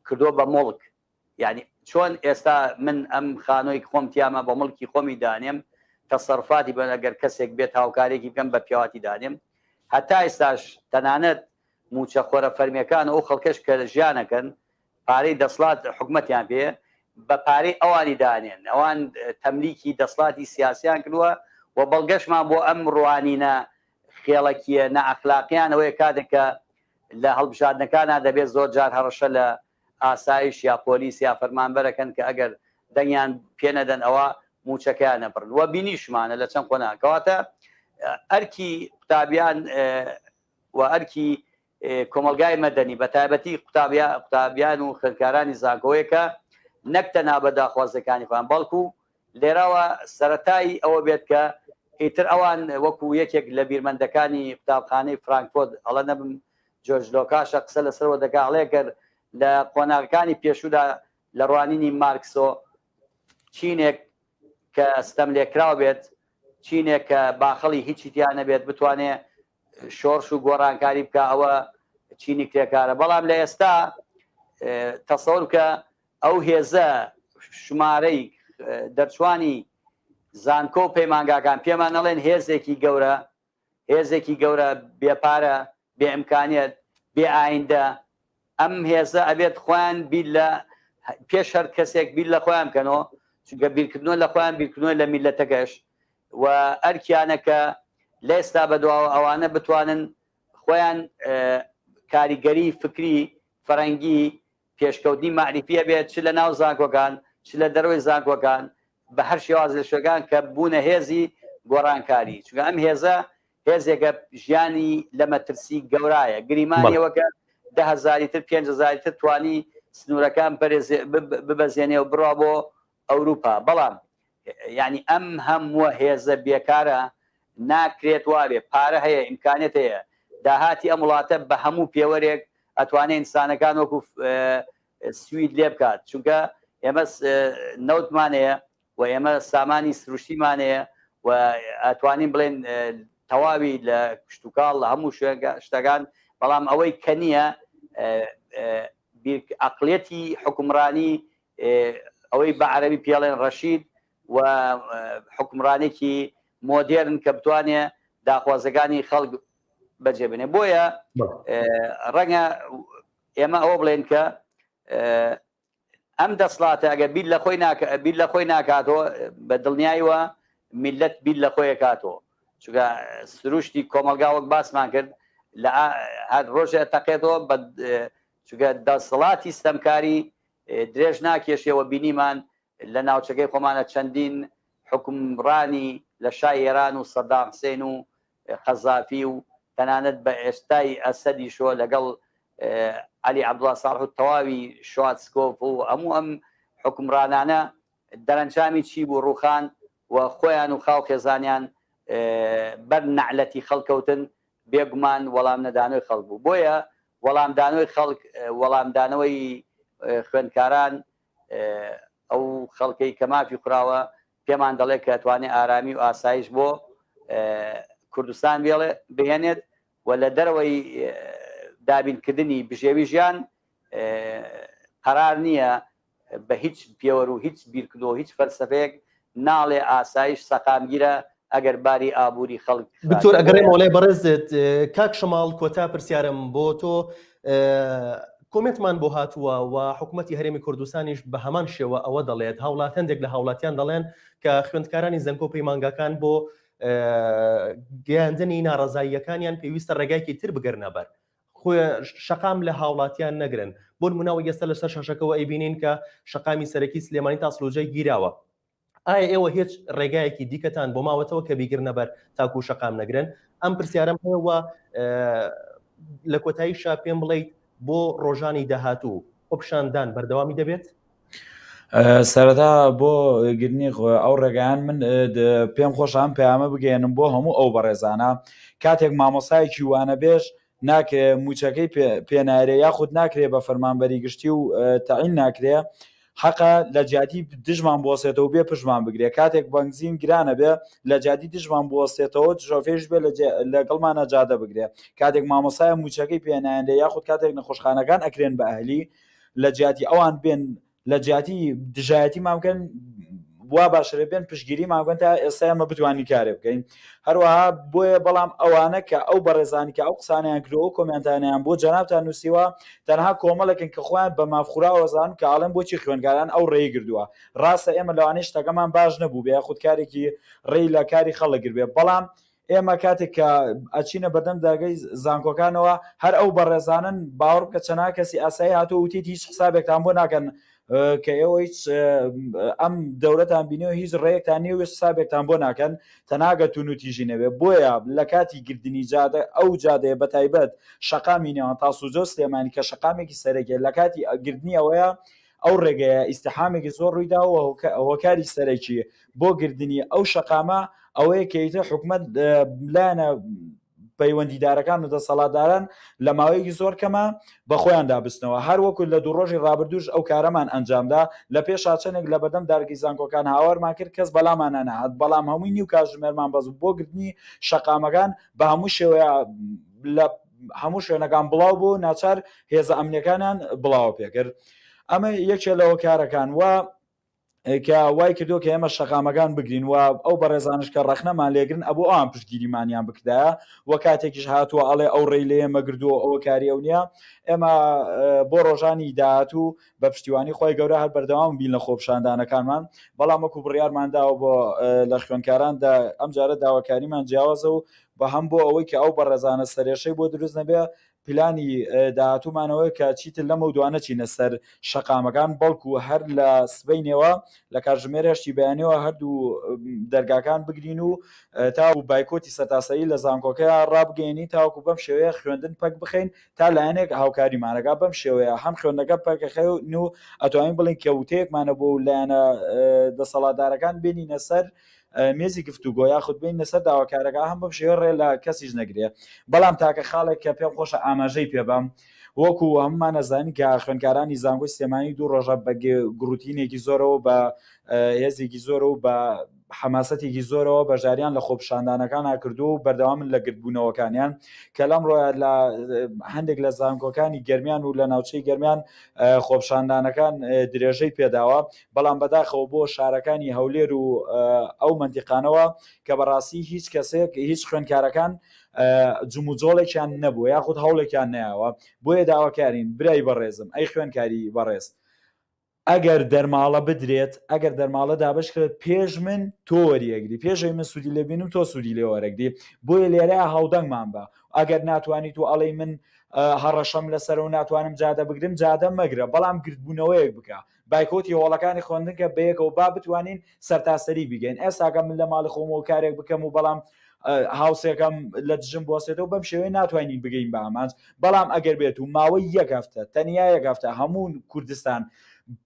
کردووە بە مڵک یعنی چۆن ئێستا من ئەم خانۆی خۆم تیامە بە مڵکی خۆمی دانێم تەسەرفاتی بن ئەگەر کەسێک بێت هاوکارێکی بکەم بە پیاواتی دانێم هەتا ئێستاش تەنانەت موچەخۆرە فەرمیەکان و ئەو خەڵکەش کە ژیانەکەن پارەی دەسڵات حکومەتیان پێ بە پارەی ئەوانی دانێن ئەوان تەملیکی دەسڵاتی سیاسیان کردووە و بەڵگەشمان بۆ ئەم ڕوانینە خێڵەکیە نائەخلاقیان ئەوەیە کاتێک کە لە هەڵبژاردنەکانا دەبێت زۆر جار هەڕەشە لە ئاسایش یا پۆلیس یا فەرمانبەرەکەن کە ئەگەر دەنگیان پێ نەدەن ئەوا مووچەکەیان ئەبڕن و بینیشمانە لە چەند قۆناغ کەواتە ئەرکی قوتابیان و ئەرکی کۆمەڵگای مەدەنی بە تایبەتی قوتابیان و خوێندکارانی زانکۆیە کە نەک تەنها بە داخوازیەکانی خۆیان بەڵکو لێرەوە سەرەتای ئەوە بێت کە ئیتر ئەوان وەکو یەکێک لە بیرمەندەکانی قوتابخانەی فرانکفۆرت ئەڵە نەبم جۆرج لۆکاشە قسە لەسەرەوە دەکا ئەڵێ گەر لە قۆناغەکانی پێشوودا لە ڕوانینی مارکسۆ چینێک کە ستەم لێکراو بێت چینێک کە باخەڵی هیچی تیا نەبێت بتوانێ شۆڕش و گۆڕانکاری بکە ئەوە چینی کرێکارە بەڵام لە ئێستا تەسەور بکە ئەو هێزە شمارەی دەرچوانی زانکۆ و پەیمانگاکان پێمان ئەڵێن هێزێکی گەورە هێزێکی گەورە بێپارە بێ ئیمکانیەت بێ ئایندە ئەم هێزە ئەبێت خۆیان بیر لە پێش هەر کەسێک بیر لە خۆیان بکەنەوە چونکە بیرکردنەوە لە خۆیان بیرکردنەوە لە میلەتەکەش و ئەرکیانە کە لە ئێستا بەدواوە ئەوانە بتوانن خۆیان کاریگەری فکری فەرەنگی پێشکەوتنی مەعریفی هەبێت چ لە ناو زانکۆکان چ لە دەرەوەی زانکۆکان بە هەر شێواز لە شوێکان کە بوونە هێزی گۆڕانکاری چونکە ئەم هێزە هێزێکە ژیانی لە مەترسی گەورایە گریمانی ئەوە کە 10 هەزاری تر 5 هەزاری تر توانی سنوورەکان ببەزێنێ و بڕوا بۆ ئەوروپا بەڵام یعنی ئەم هەمووە هێزە بێکارە ناکرێت وابێ پارە هەیە ئیمکانێت هەیە داهاتی ئەم وڵاتە بە هەموو پێوەرێک ئەتوانێ ئینسانەکان وەکو سوید لێ بکات چونکە ئێمە نەوتمان هەیە و ئێمە سامانی سروشتیمان هەیە و ئەتوانین بڵێن تەواوی لە کشتتوکاڵ لە هەموو شتەکان بەڵام ئەوەی کە نییە عقلێتی حکومڕانی ئەوەی بە عەربی پێڵێن ڕەشید و حکومڕانێکی مۆدێرن کە بتوانێ داخوازەکانی خەڵک بەجێ بنێ بۆیە ڕەنگە ئێمە ئەوە بڵێن کە ئەم دەسڵاتە ئەگەر بیر لە خۆی بیر لە خۆی ناکاتەوە بە دڵنیایەوە میلەت بیر لە خۆی کاتەوە چونکە سروشتی کۆمەلگا وەک باسمان کرد لە هەر ڕۆژێ تەقێتەوە بە چونکە دەسەڵاتی ستەمکاری درێژ ناکێشێەوە بینیمان لە ناوچەکەی خۆمانە چەندین حوکمڕانی لە شای ئێران و سەدام حسێن و قەزافی و تەنانەت بە ئێستای ئەسەدیشەوە لەگەڵ عەلی عەبدوڵا ساڵح و تەواوی شواتسکۆف و هەموو ئەم حوکمڕانانە دەرەنجامی چی بوو ڕووخان و خۆیان و خاو خێزانیان بەر نەعلەتی خەڵکەوتن. بێگومان وەڵام نەدانەوەی خەڵک بوو. بۆیە وەڵامدانەوەی خەڵک، وەڵامدانەوەی خوێندکاران، ئەو خەڵکەی کە مافی خوراوە پێمان دەڵێ کە توانێ ئارامی و ئاسایش بۆ کوردستان بێڵێ بهێنێت و لە دەرەوەی دابینکردنی بژێوی ژیان قەرار نییە بە هیچ پێوەر و هیچ بیرکردنەوە و هیچ فەلسەفەیەک ناڵێ ئاسایش سەقامگیرە ئەگەر باری ئابووری خەڵک خراپ دکتۆر بێ. ئەگەڕێمەوە لای بەڕێزت کاک شەماڵ کۆتا پرسیارم بۆ تۆ کۆمێنتمان بۆ هاتووە و حکوومەتی هەرێمی کوردستانیش بە هەمان شێوە ئەوە دەڵێت هاوڵات هەندێک لە هاوڵاتیان دەڵێن کە خوێندکارانی زەنکۆ پەیمانگاکان بۆ گەیاندنی ناڕەزاییەکانیان پێویستە ڕێگایکی تر بگرنە بەر خۆ شەقام لە هاوڵاتیان نەگرن بۆ نمونە وەک ئێستا لەسەر شاشەکەوە ئەیبینین کە شەقامی سەرەکی سلێمانی تاسلوجە گیراوە ئایا ئێوە هیچ ڕێگایەکی دیکەتان بۆ ماوەتەوە کە بیگرنە بەر تاکو شەقام نەگرن ئەم پرسیارم هەیە و لە کۆتاییشا پێم بڵیت بۆ ڕۆژانی داهاتوو خۆپیشاندان بەردەوامی دەبێت؟ سەرەتا بۆ گرنی ئەو ڕێگایان من پێم خۆشە ئەم پەیامە بگەێنم بۆ هەموو ئەو بەڕێزانە کاتێک مامۆسایەکی وانەبێژ ناکرێ موچەکەی پێنارێ یاخود ناکرێ بە فەرمانبەری گشتی و تەعین ناکرێ حەقە لە جیاتی دژمان بوەسێتەوە بێ پشمان بگرێ کاتێک بەنزین گرانە بێ لە جیاتی دژمان بوەستێتەوە شۆفێریش بێ لەگەڵمانە جادە بگرێ کاتێک مامۆسایە موچەکەی پێنایەندێ یاخود کاتێک نەخۆشخانەکان ئەکرێن بە ئەهلی لە جیاتی ئەوان بێن لە جیاتی دژایەتیمان بکەن وا باشترە بێن پشگیریمان بکەن تا ئێستا ئێمە بتوانین کارێ بکەین هەروەها بۆیە بەڵام ئەوانە کە ئەو بەڕێزانی کە ئەو قسانیان کردو ئەو کۆمێنتانیان بۆ جەنابتان نووسیوە تەنها کۆمەڵێکن کە خۆیان بە مافخوراوە زان کە ئاڵێن بۆچی خوێندکاران ئەو ڕێی گردووە ڕاستە ئێمە لەوانەیە شتەکەمان باش نەبوو بێ یاخود کارێکی ڕێی لە کاری خەڵک گربێ بەڵام ئێمە کاتێک کە ئەچینە بەردەم داگەی زانکۆکانەوە هەر ئەو بەڕێزانن باوەڕ بکە چەنان کەسی ئاسایی هاتووە وتیت هیچ حسابێکتان بۆ ناکەن کە ئێوە هیچ ئەم دەورەتان بینیەوە هیچ ڕێیەکتان نییە و هیچ حسابێکتان بۆ ناکەن تەناگە تون و تیژی نەبێ بۆیە لە کاتی گردنی جادە ئەو جادەیە بە تایبەت شەقامی نێوان تاسوجە و سلێمانی کە شەقامێکی سەرەکیە لە کاتی گردنی ئەوەیە ئەو ڕێگەیە ئیزدحامێکی زۆر ڕوویداوە و هۆکاری سەرەکی بۆ گردنی ئەو شەقامە ئەوەیە کە ئیتر حکومەت لایەنە پەیوەندیدارەکان و دەسەڵاتداران لە ماوەیەکی زۆر کەمە بە خۆیاندا بچنەوە هەر وەکو لە دوو ڕۆژی ڕابردووش ئەو کارەمان ئەنجامدا لە پێشا چەندێک لە بەردەم دارگەی زانکۆکان هاوارمان کرد کەس بەلامانە نەهات بەڵام هەمووی نیو کاتژمێرمان بەس بۆ گرتنی شەقامەکان بە هەموو شێوەیە لە هەموو شوێنەکان بڵاو بوو ناچار هێزە ئەمنیەکانیان بڵاوە پێکرد ئەمە یەکێ لە هۆکارەکان و کە وای کردو کە ئێمە شەقامەکان بگرین و ئەو بەڕێزانش کە ڕەخنەمان لێگرن ئەبوو ئەوان پشتگیریمانیان بکردایە و کاتێکیش هاتووە ئەڵێ ئەو ڕێی لێ مەگردووە ئەوە کاری ئەو نییە ئێمە بۆ ڕۆژانی داهاتوو بە پشتیوانی خۆی گەورە هەر بەردەوام بین لە خۆپیشاندانەکانمان بەڵام وەکو بڕیارمان داوە بۆ لە خوێندکاراندا ئەمجارە داواکاریمان جیاوازە و بە هەم بۆ ئەوەی کە ئەو بەڕێزانە سەرێشەی بۆ دروست نەبێ پلانی داهاتوومانەوەیە کە چیتر لەمەودوا نەچینە سەر شەقامەکان بەڵکو هەر لە سبەینێوە لە کاتژمێر هەشتی بەیانیەوە هەردوو دەرگاکان بگرین و تاوەکو بایکۆتی سەرتاسەری لە زانکۆکە ڕابگەیەنین تاوەکو بەم شێوەیە خوێندن پەک بخەین تا لایەنێک هاوکاریمانەکا بەم شێوەیە هەم خوێندنەکە پەکەخەین و ئەتوانین بڵێین کە وتەیەکمانە بۆ لایەنە دەسەڵاتدارەکان بێنینە سەر مێزی گفتوگۆ یاخود بێینە سەر داواکارەکە هەم بەم شێوە ڕێ لە کەسیش نەگرێ بەڵام تاکە خاڵێک کە پێم خۆشە ئاماژەی پێ بەم وەکو هەمومان ئەزانین کە خوێندکارانی زانکۆی سلێمانی دوو ڕۆژە بە گڕوتینێکی زۆرەوە بە هێزێکی زۆرە و بە حەماسەتێکی زۆرەوە بەشداریان لە خۆپیشاندانەکانا کردووە و بەردەوامن لە گردبوونەوەکانیان کە لەمڕۆ لە هەندێک لە زانکۆکانی گەرمیان و لە ناوچەی گەرمیان خۆپیشاندانەکان درێژەی پێداوە بەڵام بەداخەوە بۆ شارەکانی هەولێر و ئەو مەنتیقانەوە کە بەڕاستی هیچ کەسێک هیچ خوێندکارەکان جموجۆڵێکیان نەبوو یاخود هەوڵێکیان نەیاوە بۆیە داواکارین برای بەڕێزم ئەی خوێندکاری بەڕێز ئەگەر دەرماڵە بدرێت ئەگەر دەرماڵە دابش کرێت پێش من تۆ وەریەگری پێشەوەی من سوودی لێ بینم تۆ سوودی لێ وەرەگری بۆیە لێرە هاودەنگمان بە ئەگەر ناتوانیت و ئەڵێی من هەڕەشەم لەسەرە و ناتوانم جادە بگرم جادە مەگرە بەڵام گردبوونەوەیەک بکە بایکۆتی هۆڵەکانی خوێندنکە بەیەکەوە با بتوانین سەرتاسەری بیگەین ئێستاکە من لە ماڵی خۆمەوە کارێک بکەم و بەڵام هاوسێکەم لە دژم بوەستێتەوە بەم شێوەیە ناتوانین بگەین بە ئامانج بەڵام ئەگەر بێت و ماوەی یەک هەفتە تەنیا یەک هەفتە هەموو کوردستان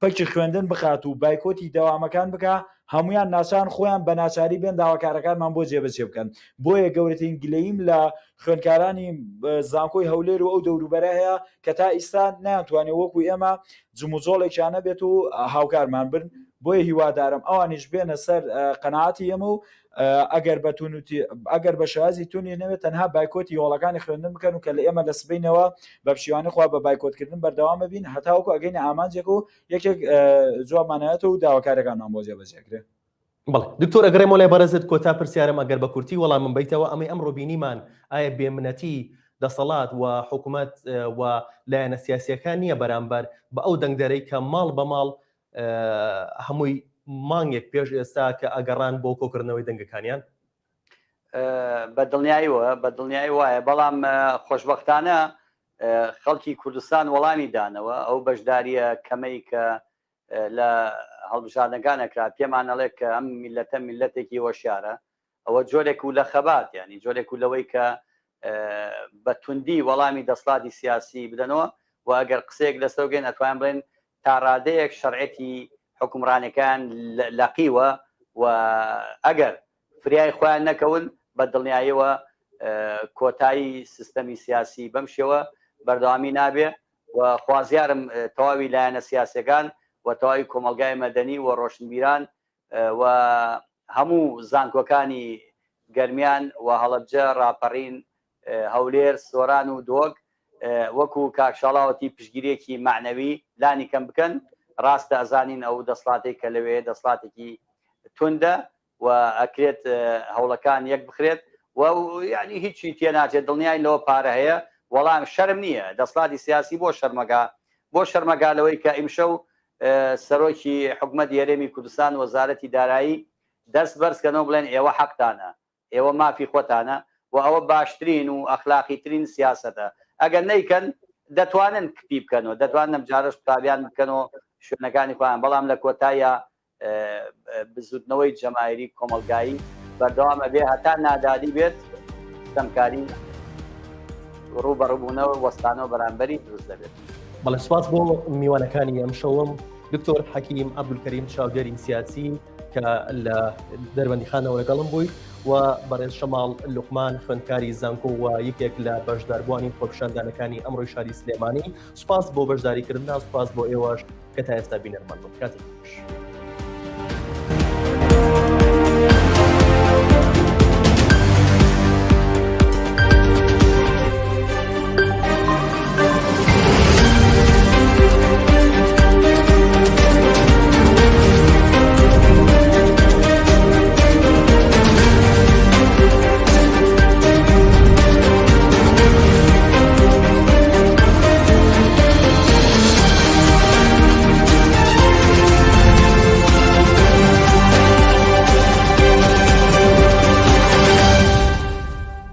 پەکی خوێندن بخات و بایکۆتی دەوامەکان بکا هەمویان ناچان خۆیان بە ناچاری بێن داواکارەکانمان بۆ جێبەجێ بکەن بۆیە گەورەترین گلەییم لە. خوێندکارانی زانکۆی هەولێر و ئەو دەوروبەرە هەیە کە تا ئیستا نەیانتوانێ وەکو ئێمە جموجۆڵێکیان نەبێت و هاوکارمان بن بۆیە هیوادارم ئەوانیش بێنە سەر قەناعەتی ئێمە و ئەگەر بە تونوتی ئەگەر بە شێوازی تونی نەوێت تەنها بایکۆتی هۆڵەکانی خوێندن بکەن و کە لە ئێمە لە سبەینەوە بە پشیوانی خوا بە بایکۆتکردن بەردەوام بین هەتاوەکو ئەگەینە ئامانجێک و یەکێک جوابمانایەتەوە و داواکارەکانمان بۆ جێبەجێکرێ. بەڵێ دکتۆر ئەگەڕێمەوە لای بەڕێزت کۆتا پرسیارم ئەگەر بە کورتی وەڵامم بەیتەوە ئەمەی ئەمڕۆ بینیمان ئایا بێمنەتی دەسەڵات و حکومەت و لایەنە سیاسیەکان نییە بەرامبەر بە ئەو دەنگدەرەی کە ماڵ بە ماڵ هەمووی مانگێک پێش ئێستا کە ئەگەڕان بۆ کۆکردنەوەی دەنگەکانیان؟ بە دڵنیاییەوە بە دڵنیایی وایە بەڵام خۆشبەختانە خەڵکی کوردستان وەڵامی دانەوە ئەو بەشداریە کەمەی کە لە هەڵبژاردنەکان ئەکرا پێمان ئەڵێ کە ئەم میللەتە میللەتێکی هۆشیارە ئەوە جۆرێک و لە خەبات ینی جۆرێک و لەوەی کە بە توندی وەڵامی دەسڵاتی سیاسی بدەنەوە و ئەگەر قسەیەک لەسەر بگەین ئەتوانین بڵێن تا ڕادەیەک شەرعەتی حکومڕانەکان لەقیوە و ئەگەر فریای خۆیان نەکەون بە دڵنیاییەوە کۆتایی سیستەمی سیاسی بەم شێوە بەردەوامی نابێ و خوازیارم تەواوی لایەنە سیاسیەکان و تەواوی کۆمەڵگای مەدەنی و ڕۆشنبیران و هەموو زانکۆکانی گەرمیان و هەڵەبجە، ڕاپەڕین، هەولێر، سۆران و دهۆک وەکو کاک شاڵاوەتی پشتگیریەکی مەعنەوی لانی کەم بکەن، ڕاستە ئەزانین ئەو دەسڵاتەی کە لەوێیە دەسڵاتێکی توندە و ئەکرێت هەوڵەکان یەک بخرێت و یعنی هیچی تێناچێت دڵنیاین لەوە پارە هەیە وەڵام شەرم نییە دەسڵاتی سیاسی بۆ شەرمەگا بۆ شەرمەگا لەوەی کە ئیمشەو سەرۆکی حکومەتی هەرێمی کوردستان وەزارەتی دارایی دەست بەرزکەنەوە بڵێن ئێوە حەقتانە ئێوە مافی خۆتانە و ئەوە باشترین و ئەخلاقی ترین سیاسەتە ئەگەر نەیکەن دەتوانن کپی بکەنەوە دەتوانن ئەمجارەش قوتابیان بکەنەوە شوێنەکانی خۆیان بەڵام لە کۆتاییا بزوتنەوەی جەماوەری کۆمەڵگایی بەردەوام ئەبێ هەتا نادادی بێت ستەمکاری ڕووبەڕووبوونەوە وەستانەوە بەرامبەری دروست دەبێت. بەڵێ سوپاس بۆ میوانەکانی ئەمشەوم دکتۆر حەکیم عەبدولکەریم چاودێری سیاسی کە لە دەربەندیخانەوە لەگەڵم بووی و بەڕێز شەماڵ لوقمان خوێندکاری زانکۆ و یەکێک لە بەشداربووانی خۆپیشاندانەکانی ئەمڕۆی شاری سلێمانی سوپاس بۆ بەشداریکردنا سوپاس بۆ ئێوەش کە تا ئێستا بینەرمان بوون کاتێکی خۆش.